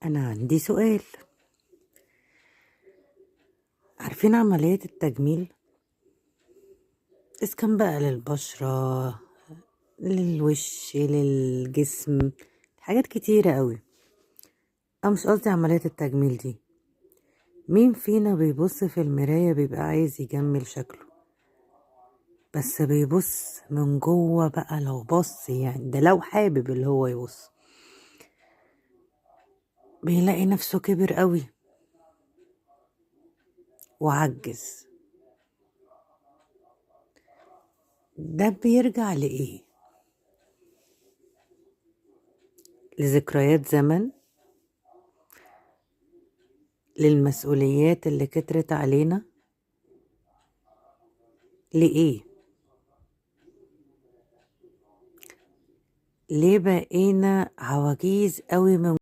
أنا عندي سؤال. عارفين عملية التجميل؟ إذا كان بقى للبشرة، للوش، للجسم، حاجات كتيرة قوي. أنا مش قصدي عملية التجميل دي. مين فينا بيبص في المراية بيبقى عايز يجمل شكله، بس بيبص من جوه بقى؟ لو بص يعني ده لو حابب اللي هو يبص، بيلاقي نفسه كبر قوي وعجز. ده بيرجع لإيه؟ لذكريات زمن، للمسؤوليات اللي كترت علينا، لإيه؟ ليه بقينا عواجيز قوي من